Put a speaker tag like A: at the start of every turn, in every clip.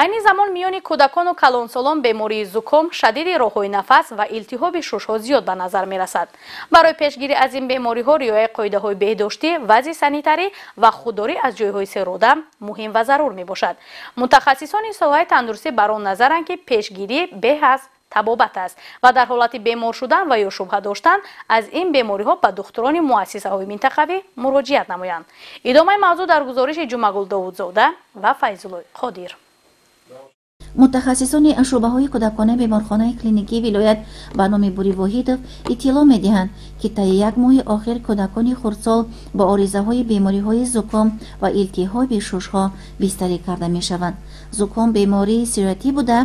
A: Айни замон миёни кӯдакону калонсолон бемории зуком, шадиди роҳҳои нафас ва илтиҳоби шушҳо зиёд ба назар мерасад. Барои пешгирӣ аз ин бемориҳо риояи қоидаҳои беҳдоштӣ, вазъи санитарӣ ва худдорӣ аз ҷойҳои серодам муҳим ва зарур мебошад. Мутахассисони соҳаи тандурустӣ бар он назаранд, ки пешгирӣ беҳ аз табобат аст ва дар ҳолати бемор шудан ва ё шубҳа доштан аз ин бемориҳо ба духтурони муассисаҳои минтақавӣ муроҷиат намоянд. Идомаи мавзӯъ дар гузориши Ҷумагул Довудзода ва Файзуллои Қодир.
B: Мутахассисони шӯъбаҳои кӯдаконаи беморхонаи клиникии вилоят ба номи Бури Воҳидов иттилоъ медиҳанд, ки таи як моҳи охир кӯдакони хурдсол бо оризаҳои бемориҳои зуком ва илтиҳоби шушҳо бистарӣ карда мешаванд. Зуком бемории сироятӣ буда,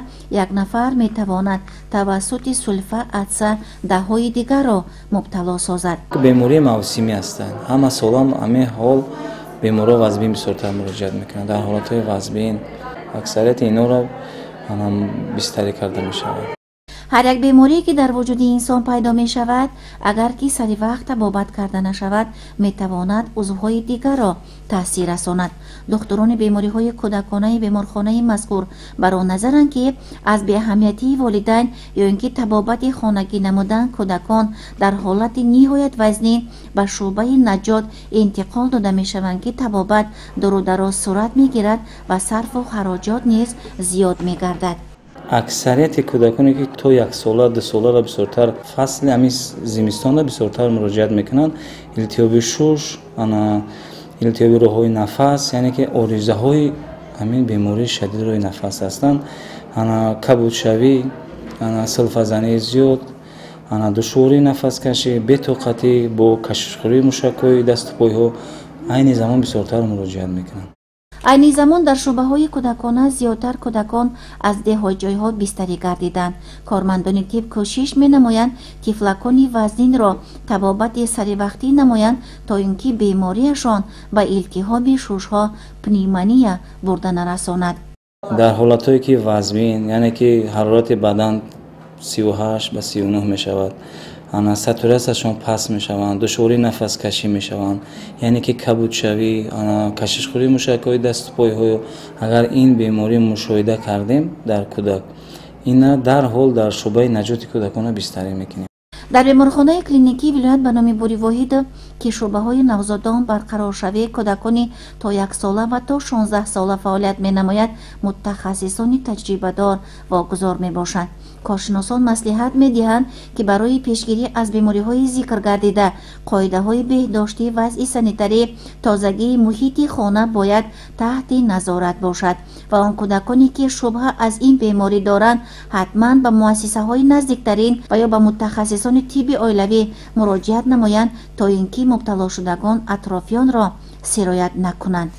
B: як нафар метавонад тавассути сулфа, атса даҳҳои дигарро мубтало созад.
C: Бемории мавсимӣ ҳастанд. Ҳама солам ҳамин ҳол беморҳо вазбин бисёртар муроҷиат мекунанд. Дар ҳолатҳои вазбин аксарияти инҳоро бистарӣ карда мешавад.
B: Ҳар як беморие, ки дар вуҷуди инсон пайдо мешавад, агар ки сари вақт табобат карда нашавад, метавонад узвҳои дигарро таъсир расонад. Духтурони бемориҳои кӯдаконаи беморхонаи мазкур бар он назаранд, ки аз беаҳамиятии волидайн ё ин ки табобати хонагӣ намудан кӯдакон дар ҳолати ниҳоят вазнин ба шӯъбаи наҷот интиқол дода мешаванд, ки табобат дуру дароз сурат мегирад ва сарфу хароҷот низ зиёд мегардад.
C: Аксарияти кӯдаконе, ки то яксола, дусоларо бисёртар фасли ҳамин зимистонро бисёртар муроҷиат мекунанд, илтиҳоби шуш, ана илтиҳоби роҳҳои нафас, яъне ки оризаҳои ҳамин бемории шадиди роҳи нафас ҳастанд, ана кабудшавӣ, ана силфазании зиёд, ана душвории нафаскашӣ, бетоқатӣ бо кашишхӯрии мушакҳои дасту пойҳо айни замон бисёртар муроҷиат мекунанд.
B: Айни замон дар шӯъбаҳои кӯдакона зиёдтар кӯдакон аз деҳотҷойҳо бистарӣ гардиданд. Кормандони тиб кӯшиш менамоянд, тифлакони вазнинро табобати саривақтӣ намоянд, то ин ки бемориашон ба илтиҳоби шушҳо, пневмония бурда нарасонад.
C: Дар ҳолатҳое ки вазмин, яъне ки ҳарорати бадан 38 ба 39 мешавад, ана сатуратсияшон паст мешаванд, душвории нафаскашӣ мешаванд, яъне ки кабудшавӣ, ана кашишхӯрии мушакҳои дасту пойҳо, агар ин беморӣ мушоҳида кардем дар кӯдак, ина дарҳол дар шӯъбаи наҷоти кӯдакона бистарӣ мекунем.
B: Дар беморхонаи клиникии вилоят ба номи Бури Воҳидов, ки шӯъбаҳои навзодон, барқароршавии кӯдакони то яксола ва то 16сола фаъолият менамояд, мутахассисони таҷрибадор вогузор мебошанд. Коршиносон маслиҳат медиҳанд, ки барои пешгирӣ аз бемориҳои зикр гардида қоидаҳои беҳдоштӣ, вазъи санитарӣ, тозагии муҳити хона бояд таҳти назорат бошад ва он кӯдаконе, ки шубҳа аз ин беморӣ доранд, ҳатман ба муассисаҳои наздиктарин ва ё ба мутахассисони тибби оилавӣ муроҷиат намоянд, то ин ки мубталошудагон атрофиёнро сироят накунанд.